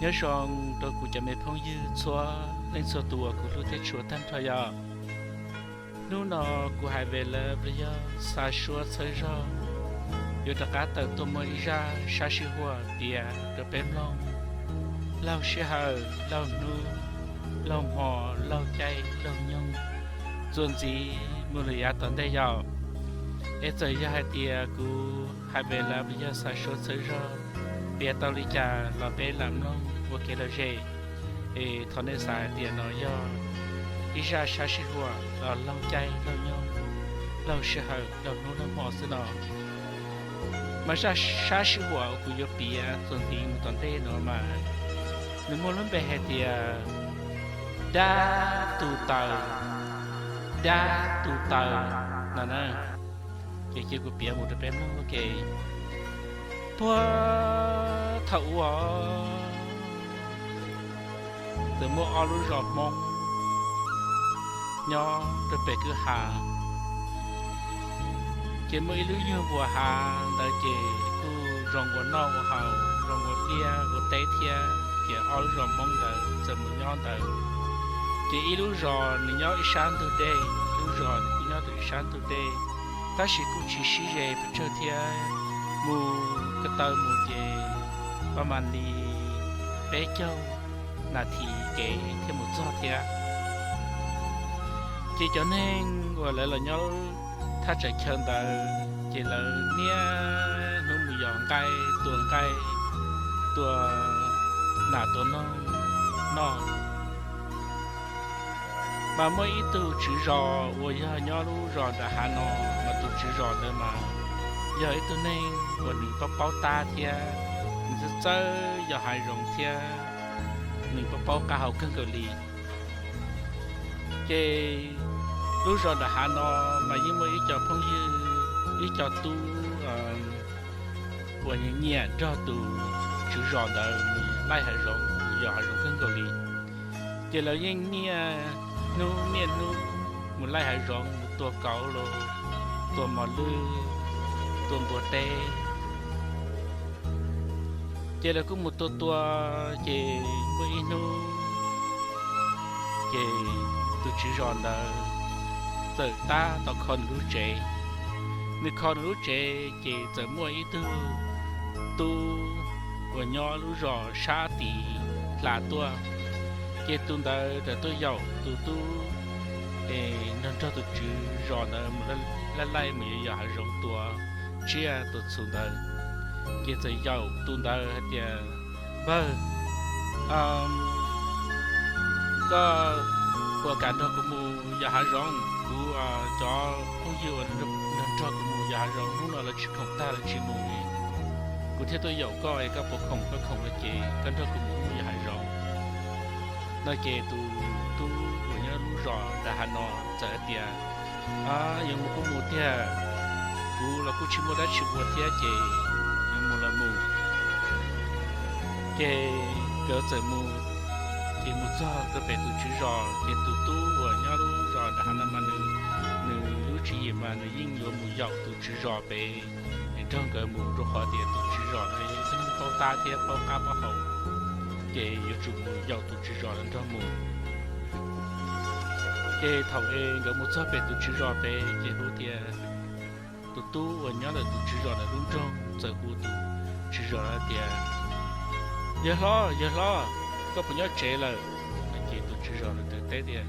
Nyob zoo rau kuv cov me phooj ywg txhua leej txhua tus uas kuv hlub thiab tshua tag nrho yom. Hnub no kuv hais ve lawv yog xa suab txhawb zog, yuav rov qab tawm tuaj muaj ib zaj sab sij huam piav rau peb mloog. Laug sij hawm, laug hnub, laug hmo, laug caij, laug nyoog, txuas ntxiv mus lawm yav tom ntej yom. Es txawm yog hais tias kuv hais ve lawv yog xa suab txhawb zog, piav tau li cas los peb lam mloog ua kev lom zem. Es thov nej xav hais tias no yog ib zaj sab sij huam los laug caij laug nyoog, laug sij hawm laug hnub laug hmo xwb no. Mas zaj sab sij huam kuv yuav piav txuas ntxiv mus tom ntej no mas nws muaj lub npe hais tias dab tus taws, dab tus taws no na. Ces cia kuv piav mus rau peb mloog ua ke. Puag thaum ub txawm muaj ob lub zos Hmoob nyob rau pem kwj ha. Ces muaj ib lub nyuag npuas hav ntawd ces kuj zoo ua noj ua haus, zoo ua liaj ua teb thiab. Ces ob lub zos Hmoob ntawd txawm mus nyob ntawd. Ces ib lub zos nws nyob ib sab ntug dej, ib lub zos nws kuj nyob rau ib sab ntug dej, tab sis kuj tsis sib ze pes tsawg thiab. Mus ko taw mus ces pab mam li peb caug nas this kev thiaj mus txog thiab. Ces cov neeg uas lawv los nyob thaj tsam chaw ntawd ces lawv niaj hnub mus yos nqaij, tua nqaij, tua nas tua noog noj. Mas muaj ib tug tswv zos uas yog nyob lub zos nram hav no, mas tus tswv zos ntawd mas yog ib tug neeg uas nws paub paub tab thiab, nws txawj txawj yos hav zoov thiab, nws paub paub qab hau kawg nkaus li. Ces lub zos nram hav no mas yeej muaj ib co phooj ywg, ib co tub uas nyiam nyiam nrog tus tswv zos ntawd mus laij hav zoov, mus yos hav zoov kawg nkaus li. Ces lawv yeej niaj hnub niaj hnub mus laij hav zoov, mus tua kauv los, tua mos lwj, tua npua teb. Ces lawv kuj mus tua tua, ces muaj ib hnub ces tus tswv zos ntawd txawm tab tom kho nws lub tsev. Nws kho nws lub tsev ces txawm muaj ib tug tub uas nyob lub zos sab tid hla tuaj. Ces tus ntawd txawm tuaj yaum tus tub es nrog nrog tus tswv zos ntawd mus laij laij mus yos yos hav zoov tua tsiaj tua txhu ntawd. Ces txawm yaum tus ntawd hais tias, Npawg, koj puas kam nrog kuv mus yos hav zoov? Kuv cov phooj ywg uas nrog nrog kuv mus yos hav zoov hnub no lawv tsis khoom tag lawv tsis mus li. Kuv thiaj tuaj yaum koj es koj puas khoom, koj khoom no ces koj nrog kuv mus yos hav zoov. No ces tus tub uas nyob lub zos nram hav no txawm hais tias, Yuav mus kuj mus tiag, kuv los kuj tsis muaj dab tsi ua thiab ces yuav mus los mus. Ces nkawd txawm mus, ces mus txog rau pem tus tswv zos ces tus tub uas nyob lub zos nram hav no mas nws, nws lub tswv yim mas nws yeej yuav mus yaum tus tswv zos pem es nrog nkawd mus, rau qhov tias tus tswv zos no yog ib tug neeg paub tab thiab paub qab paub hau, ces yuav tsum mus yaum tus tswv zos no nrog mus. Ces thaum es nkawd mus txog pem tus tswv zos pem ces hu tias, tus tub uas nyob ntawm tus tswv zos ntawd lub nroog txawm hu tus tswv zos tias, Yawg hlob, yawg hlob, koj puas nyob tsev lawm? No ces tus tswv zos ntawd teb tias,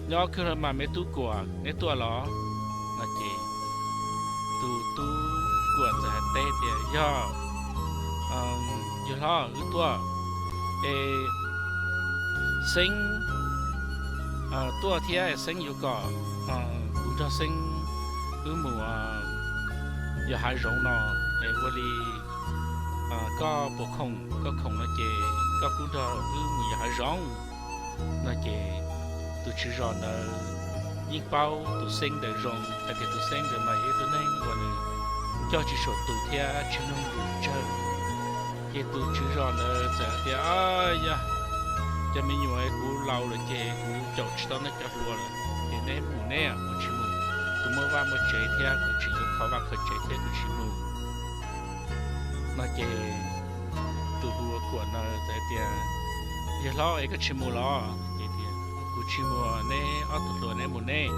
Nyob kawg los mas me tub Kuam, neb tuaj los? No ces tus tub Kuam txawm hais teb tias, Yog, yawg hlob, wb tuaj es Xeeb tuaj thiab Xeeb yuav kom kuv nrog Xeeb wb mus yos hav zoov no es ua li koj puas khoom, koj khoom no ces koj kuj nrog wb mus yos hav zoov. No ces tus tswv zos ntawd yeej paub tus Xeeb ntawd zoo hais tias tus Xeeb ntawd mas yog ib tug neeg uas nws coj tsis suam tus thiab tsis mloog lus tsawg. Ces tus tswv zos ntawd txawm hais tias, Yog, cov me nyuam, kuv laus lawm ces kuv caum tsis tau nej cov hluas lawm, ces neb mus neb, kuv tsis mus. Kuv muaj vaj muaj tsev thiab kuv tsis yuav kho vaj kho tsev thiab kuv tsis mus. No ces tus hu ua Kuam no txawm tias, Yawg hlob es koj tsis mus los? Ces tias, Kuv tsis mus, neb ob tug hluas neb mus neb.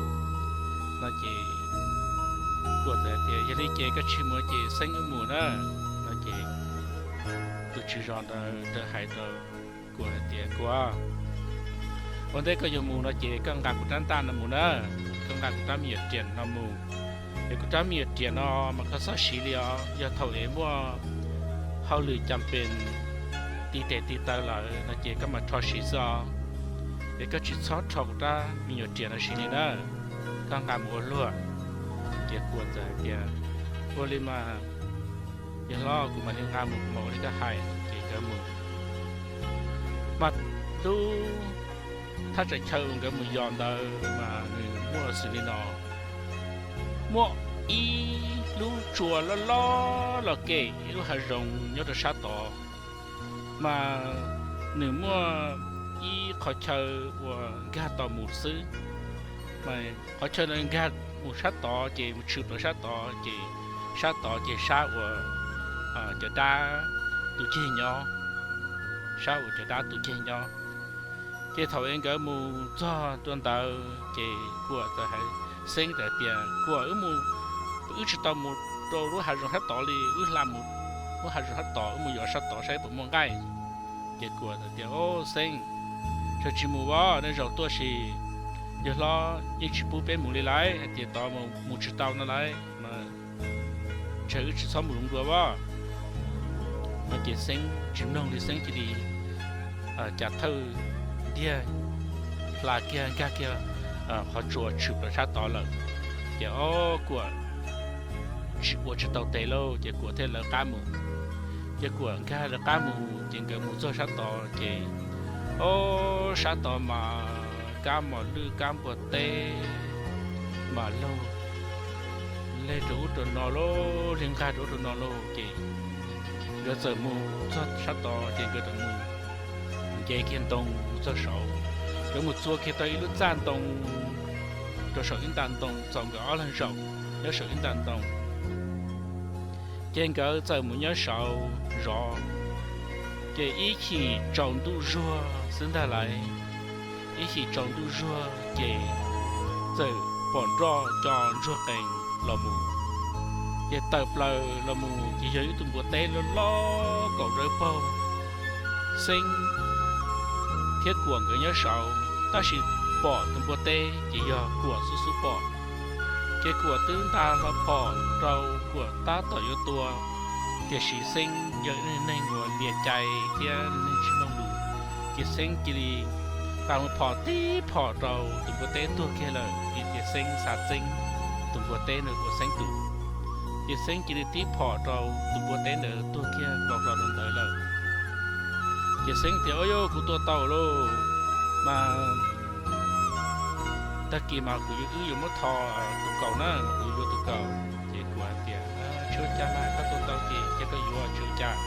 No ces Kuam txawm tias, Yog li ces koj tsis mus ces Xeeb wb mus na. No ces tus tswv zos ntawd txawm hais rau Kuam hais tias, Kuam, ua ntej koj yuav mus no ces koj nqa kuv rab ntaj no mus na, koj nqa kuv rab me nyuam riam no mus. Es kuv rab me nyuam riam no mas koj txhob siv li os, yog thaum es muaj hauj lwm cas pes ti tes ti taw lawm no ces koj mam rho siv xwb os. Es koj tsis txhob rho kuv rab me nyuam riam no siv li na, koj nqa mus ua luag. Ces Kuam txawm hais tias, Ua li mas yawg hlob, kuv mam li nqa mus, kuv mam ua li koj hais. Ces nkawd mus. Mas lub thaj tsam chaw uas nkawd mus yos ntawd mas nws muaj xws li no: muaj ib lub tsua loj loj los kem ib lub hav zoov nyob rau sab tod, mas nws muaj ib qhov chaw uas nkag tau mus xwb. Mas qhov chaw ntawd nkag mus sab tod ces mus tshwm plaws sab tod ces sab tod ces sab uas cov dab tu ceg nyob, sab uas cov dab tu ceg nyob. Ces thaum es nkawd mus txog rau ntawd ces Kuam txawm hais Xeeb txawm tias, Kuam, wb mus, wb tsis tau mus rau lub hav zoov sab tod li, wb hla mus lub hav zoov sab tod, wb mus yos sab tod saib puas muaj nqaij. Ces Kuam txawm tias, Au Xeeb, tsis mus as, nej zaum tuaj sis yawg hlob yeej tsis pub peb mus li lauj, hais tias tod mus tsis tau no lauj, mas ntshe wb tsis txhob mus zoo dua as. No ces Xeeb tsis mloog li, Xeeb cia li cas thawj ntiag hla kiag nkag kiag qhov tsua tshwm plaws sab tod lawm. Ces ob Kuam ua tsis tau tes lauj, ces Kuam thiaj lawv qab mus. Ces Kuam nkag lawv qab mus ces nkawd mus txog sab tod ces ob sab tod mas kab mos lwj kab npua teb mas laug leg rau ub rau no lauj, leg nqag rau ub rau no lauj. Ces nkawd txawm mus txog sab tod ces nkawd txawm mus nce kiag ntoo mus txog saud. Nkawd mus txua kiag tau ib lub txaj ntoo rau saum ib nta ntoo, txaus nkawd ob leeg zaum nyob saum ib nta ntoo. Ces nkawd txawm mus nyob saud zov, ces ib chim tsaus ntuj zuag xwb ntag lauj. Ib chim tsaus ntuj zuag ces txawm pom nroj co ntsuag qees los mus. Ces tawm plaws los mus ces yog ib tug npua teb loj loj kaum dawb paug. Xeeb thiab Kuam nkawd nyob saud, tab sis pom tus npua teb ces yog Kuam xub xub pom. Ces Kuam twb nta hlo phom rau, Kuam tab tom yuav tua, tiam sis Xeeb yog ib neeg uas liam cai thiab neeg tsis mloog lus, ces Xeeb cia li nta hlo phom tib phom rau tus npua teb tuag kiag lawm, vim tias Xeeb xav txeeb tus npua teb ntawd ua Xeeb tus. Ces Xeeb cia li tib phom rau tus npua teb ntawd tuag kiag nkaus hlo rau ntawd lawm. Ces Xeeb tias, Au yau, kuv tua tau lauj, mas tag kis mas kuv yuav, wb yuav muab tho tus kaus na, mas kuv yuav tus kaus. Ces Kuam tias, Tsis ua cas mas, koj tua tau ces cia koj yuav, tsis ua cas.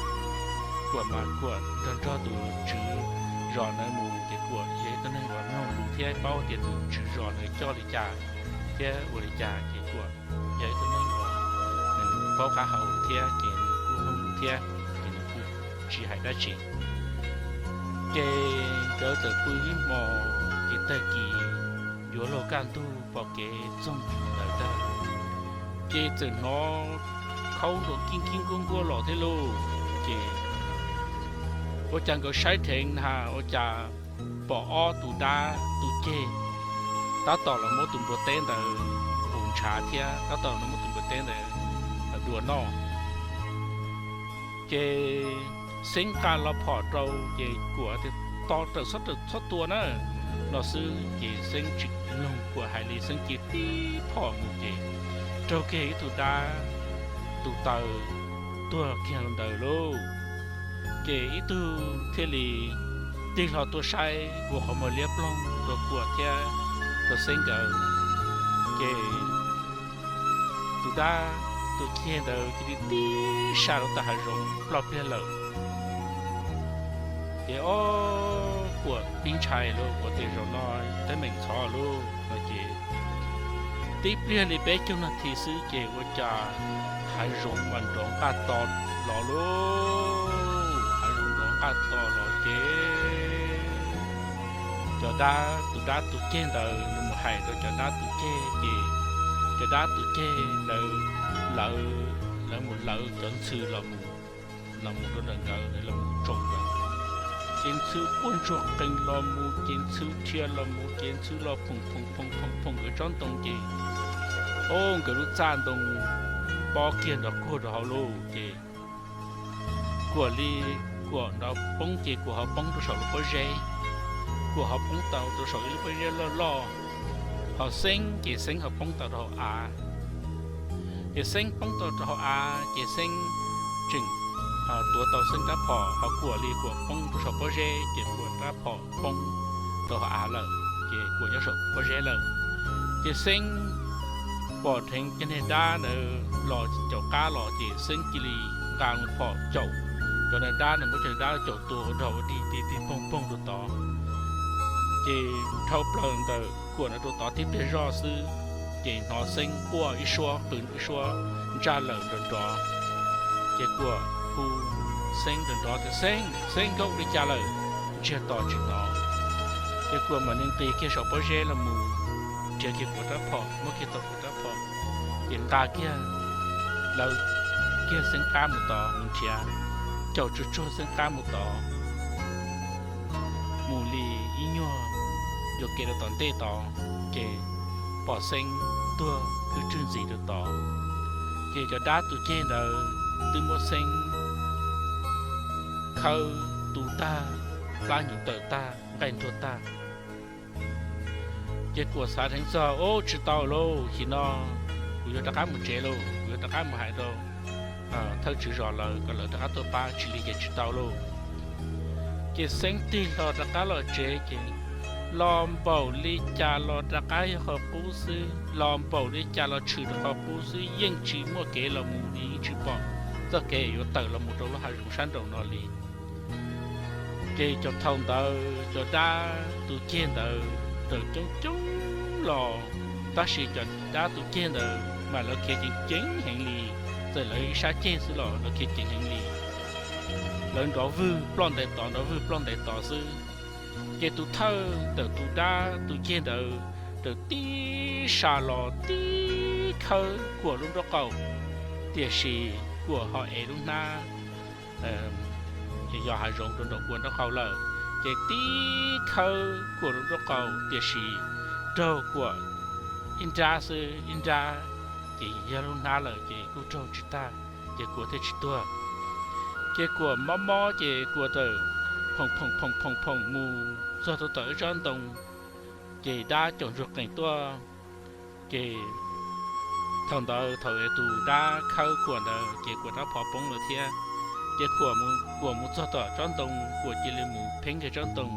Kuam mas Kuam nrog nrog tus tswv zos ntawd mus ces Kuam yog ib tug neeg uas mloog lus thiab paub tias tus tswv zos ntawd coj li cas thiab ua li cas, ces Kuam yog ib tug neeg uas nws paub qab hau thiab ces nws kuj mloog lus thiab, ces nws kuj tsis hais dab tsi. Ces nkawd txawm pw ib hmos, ces tag kis yuav luag kaj ntug pom kev txoog ntawd tag, ces txawm hnov khaub nrov kib kib nkuab nkuab los thiab lauj. Ces ua cas nkawd saib dheev na ua cas pom ob tug dab tu ceg tab tom los muab tus npua teb ntawd nqus ntshav thiab tab tom los muab tus npua teb ntawd dua noj. Ces Xeeb nqa hlo phom rau ces Kuam tias, To raws, txhob tua na, no xwb. Ces Xeeb tsis mloog Kuam hais li, Xeeb cia li tib phom mus ces raug kiag ib tug dab tus taw tuag kiag ntawd lauj. Ces ib tug thiaj li tig hlo tuaj saib ua qhov muag liab ploog rau Kuam thiab rau Xeeb nkawd. Ces tus dab tus ceg ntawd cia li tib sa rau tom hav zoov ploj pliag lawm. Ces ob Kuam pib ntshai lauj, Kuam tias, Zaum no teeb meem ntxhov lauj, no ces tib pliag li peb caug nas this xwb ces ua cas hav zoov mas nrov nqaj to los lauj, hav zoov qaj to los ces cov dab, tus dab tus ceg ntawd nws mus hais rau cov dab tus ceg ces cov dab tus ceg ntawd lawv, lawv mus lawv cov ntxhw los mus, los mus rau ntawm nkawd, los mus tsoom nkawd. Ces ntxhw quaj ntsuag qees los mus, ces ntxhw dhia los mus, ces ntxhw los phoom phoom phoom phoom phoom nkawd tsob ntoo ces, o, nkawd lub txaj ntoo pob kiag nrov kuag rau hauv lauj. Ces Kuam li, Kuam nrov poob ces Kuam ho poob rau saum lub pob zeb. Kuam ho poob tau rau saum ib lub pob zeb loj loj, ho Xeeb ces Xeeb ho poob tau rau hauv av. Ces Xeeb poob tau rau hauv av ces Xeeb tseem tuav tau Xeeb rab phom, ho Kuam li Kuam poob rau saum pob zeb ces Kuam rab phom poob rau hauv av lawm, ces Kuam nyob saum pob zeb lawm. Ces Xeeb pom dheev cov niag dab ntawd los caum qab los ces Xeeb cia li nqa loo phom caum cov niag dab ntawd, muab cov niag dab caum tua ua rog ua dig pig pig poog poog rau tod. Ces dhau plaws ntawm Kuam ntawd rau tod tib pliag zoj xwb, ces hnov Xeeb quaj ib suab qw ib suab ntsaj lawm nrov nrov. Ces Kuam hu Xeeb nrov nrov tias, Xeeb, Xeeb, koj ua li cas lawm? Ntsiag to tsis hnov. Ces Kuam mam li nqis kiag saum pob zeb los mus nrhiav kiag Kuam rab phom, muab kiag tau Kuam rab phom, ces nqa kiag, lawv kiag Xeeb qab mus tod mus nrhiav, caum tsuag tsuag Xeeb qab mus tod mus li ib nyuag yuam kev rau tom ntej tod, ces pom Xeeb tuag kwj rwg ntxiv rau tod. Ces cov dab tus ceg ntawd twb muab Xeeb khawb tu tag, plab hnyuv tawm tag, nqaij nruag tag. Ces Kuam xav dheev txog, Ub, tsis tau lauj, chim no kuv yuav rov qab mus tsev lauj, kuv yuav rov qab mus hais rau thawj tswv zos lawv kom lawv rov qab tuaj pab, tsis li ces tsis tau lauj. Ces Xeeb tig hlo rov qab los tsev ces los npaum li cas los rov qab yog qhov qub xwb, los npaum li cas los tshwm rau qhov qub xwb, yeej tsis muaj kev los mus li, yeej tsis pom txoj kev yuav tawm los mus rau lub hav zoov sab nraum no li. Ces cov thaum ntawd cov dab tus ceg ntawd raws coob coob los, tab sis cov dab tus ceg ntawd mas lawv khiav ceev ceev heev li, txawm lawv ib sab ceg xwb los lawv khiav ceev heev li. Lawv nrov vwg ploj ntais tod, nrov vwg ploj ntais tod xwb. Ces tus thawj ntawm tus dab tus ceg ntawd raws tib sab los tib khawb Kuam lub nraub qaum, tiam sis Kuam ho ev lub hnab yos hav zoov rau nraum Kuam nraub qaum lawm, ces tib khawb Kuam lub nraub qaum, tiam sis raug Kuam ib nrab xwb, ib nrab, ces yog lub hnab lawm ces kuj raug tsis tag, ces Kuam thiaj tsis tuag. Ces Kuam mob mob ces Kuam txawm phoom phoom phoom phoom phoom mus txog rau tom ib tsob ntoo, ces dab caum ntsuag qees tuaj. Ces thaum ntawd thaum tus dab khawb Kuam ntawd ces Kuam rab phom poob lawm thiab. Ces Kuam mus txog tom tsob ntoo, Kuam cia li mus pheeb kiag tsob ntoo.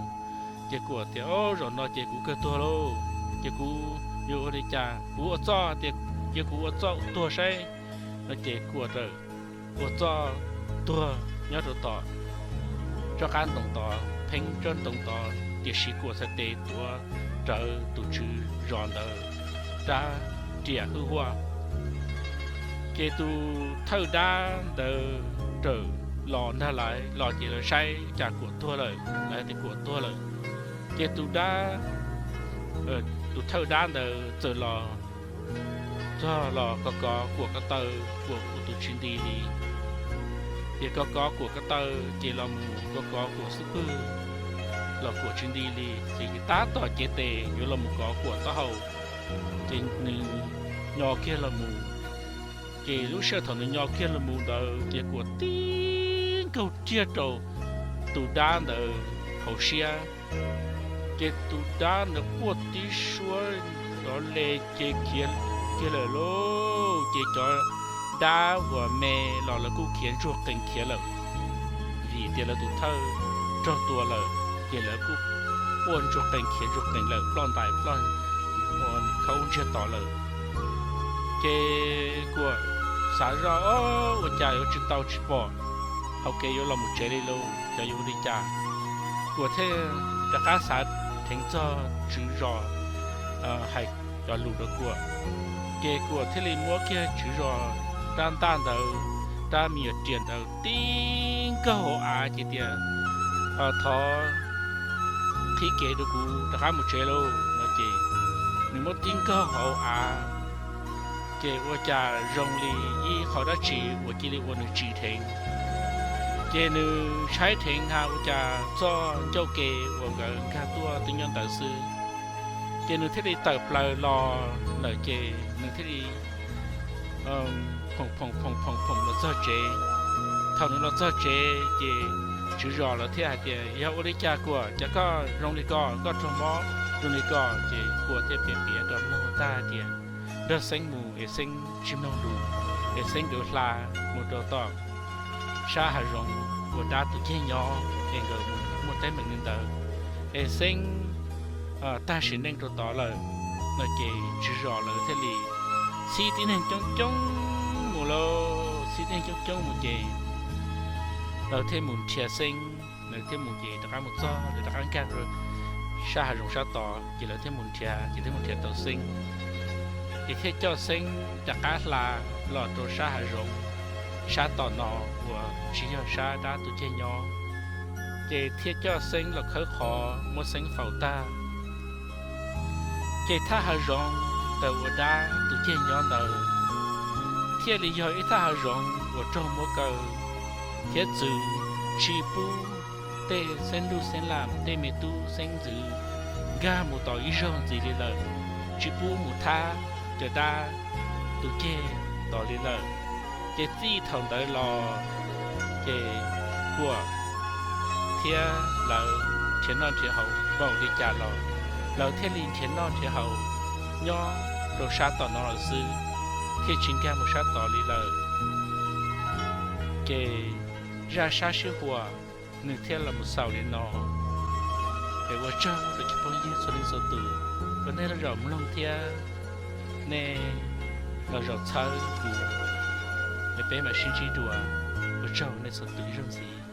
Ces Kuam tias, Ob, zaum no ces kuv kawg tuag lauj, ces kuv yuav ua li cas? Kuv ua txoj tias, cia kuv ua txoj tuag saib. No ces Kuam txawm ua txoj tuag nyob rau tom tsob qab ntoo tod, pheeb tsob ntoo tod, tiam sis Kuam txhais tes tuav rawv tus tswv zos ntawd rab riam hwj huaj. Ces tus thawj dab ntawd txawm los nrog lawv los, ces lawv saib cas Kuam tuag lawm, lawv tias Kuam tuag lawm. Ces tus dab, tus thawj dab ntawd txawm los txog los kov kov Kuam ko taw, Kuam ua tus tsis nti li. Ces kov kov Kuam ko taw, ces los mus kov kov Kuam xub pwg los Kuam tsis nti li. Ces tab tom cev tes yuav los mus kov Kuam taub hau, ces nws nyo kiag los mus. Ces lub sij hawm thaum nws nyo kiag los mus ntawd ces Kuam tib nkaug riag rau tus dab ntawd hauv siab. Ces tus dab ntawd quaj tib suab nrov le ces khiav kiag lawm lauj. Ces cov dab uas me los lawv kuj khiav ntsuag qees khiav lawm, vim tias lawv tus thawj raug tua lawm, ces lawv kuj quaj ntsuag qees khiav ntsuag qees lawm, ploj ntais ploj khaub ntsiag to lawm. Ces Kuam xav zoj, Ob, ua cas yuav tsis tau tsis pom hauv kev yuav los mus tsev li lauj, cov yuav ua li cas? Kuam thiaj rov qab xav dheev txog tswv zos hais cov lus rau Kuam. Ces Kuam thiaj li muab kiag tswv zos rab ntaj ntawd, rab me nyuam riam ntawd tib nkaug hauv av ces tias, thov qhib kev rau kuv rov qab mus tsev lauj no ces nws muab tib nkaug hauv av, ces ua cas zoo li ib qho dab tsi uas cia li ua nws tsim dheev. Ces nws tshaib dheev ha ua cas txoj ncauj ke uas nkawd nkag tuaj twb nyob ntawd xwb. Ces nws thiaj li tawm plaws los lawm ces nws thiaj li phoom phoom phoom phoom phoom los txog tsev. Thaum nws los txog tsev ces tswv zos lawv thiaj hais tias, yog ua li cas Kuam, cas koj zoo li ko, koj raug mob zoo li ko? Ces Kuam thiaj piav piav rau mloog tag hais tias, nrog Xeeb mus es Xeeb tsis mloog lus, es Xeeb nkawd hla mus rau tom sab hav zoov uas dab tus ceg nyob es nkawd mus muaj teeb meem li ntawd, es Xeeb tag sim neej rau tod lawm no ces tswv zos lawv thiaj li txhib tib neeg coob coob mus lauj, txhib tib neeg coob coob mus ces lawv thiaj mus nrhiav Xeeb, lawv thiaj mus ces rov qab mus txog lawv rov qab nkag rau sab hav zoov sab tod ces lawv thiaj mus nrhiav ces thiaj mus nrhiav tau Xeeb, ces thiaj coj Xeeb rov qab hla los rau sab hav zoov sab tom no uas tsis yog sab dab tus ceg nyob, ces thiaj coj Xeeb los khawb qhov muab Xeeb faus tag. Ces thaj hav zoov ntawm uas dab tus ceg nyob ntawd thiaj li yog ib thaj hav zoov uas raug muab kaw thiab txwv, tsis pub tej xeeb ntuj xeeb lam tej me tub xeeb ntxwv nkag mus tom ib zaug ntxiv li lawm, tsis pub mus thab cov dab tus ceg tod li lawm. Ces txij thaum ntawd los ces Kuam thiab lawv nrhiav noj nrhiav haus npaum li cas los lawv thiaj li nrhiav noj nrhiav haus nyob rau sab tom no lawm xwb, thiaj tsis nkag mus sab tod li lawm. Ces zaj sab sij huam nws thiaj los mus xaus li no. Es ua tsaug rau cov phooj ywg txhua leej txhua tus uas nej los zaum mloog thiab nej los zaum txhawb kuv, es peb mam sib ntsib dua. Ua tsaug nej txhua tus ib zaug ntxiv.